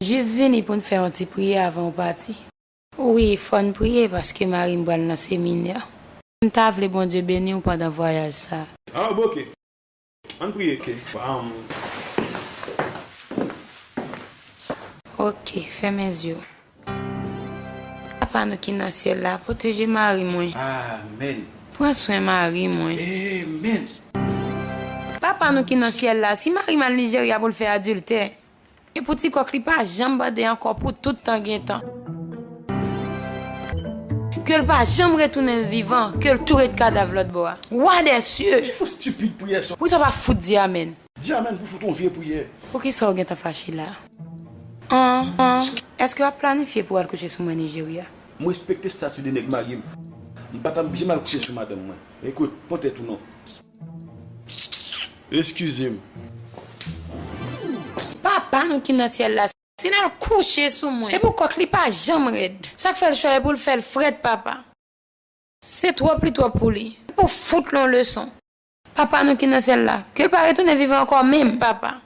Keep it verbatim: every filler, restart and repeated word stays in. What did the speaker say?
Jis vini pou n fè yon ti priyè avan w pati. Wi, fò n priye paske mari m pral nan seminè. M ta vle Bondye beni w pandan vwayaj sa. Ah, bon, ok. Ann priye. Ok. Um, Ok, fèmen zye w. Papa nou ki nan syèl la, pwoteje mari mwen. Amen. Pran swen mari mwen. Amen. Papa nou ki nan syèl la, si mari m al Nijerya pou l fè adiltè, e pou ti kòk li pa janm bande ankò pou tout tan gen tan. Ke l pa janm retounen vivan, ke l tou ret kadav lòt bò a. Wa dè sye! Ki fo stupid priyè sa. Poukisa w pa fout di amèn? Di amen pou fout yon vye priyè. Poukisa w gentan fache la? An, an, èske w ap planifye pou w al kouche sou mwen Nijerya? M respekte stati de nèg marye m. M pa t ap janm al kouche sou madanm mwen. Ekout, pran tèt ou non. Eskize m. Papa nou ki nan syèl la, si l al kouche sou mwen, e pou kòk li pa janm rèd. Sa k fè l cho e pou l fè l frèt, papa. Se twòp li twòp pou li. Pou fout l yon leson. Papa nou ki nan syèl la, ke l pa retounen vivan ankò menm, papa.